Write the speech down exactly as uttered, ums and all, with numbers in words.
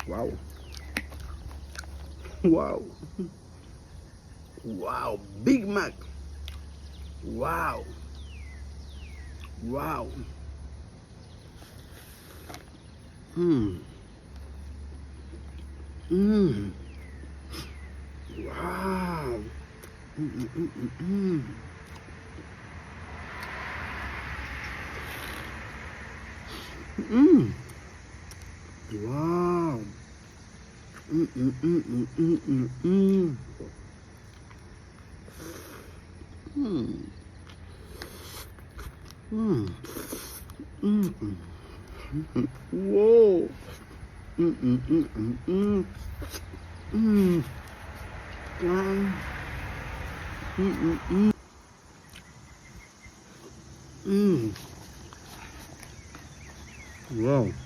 Wow. Wow. Wow. Big Mac. Wow. Wow. Mm. Mm. Wow. Mm, mm, mm, mm, mm. Mm. Wow. Mm, mm, mm, mm, mm, mm, mm. Mm. Mm. Mm, mm. Wow. Mm, mm, mm, mm, mm. Mm. Wow. Mm, mm, mm. Mm. Wow.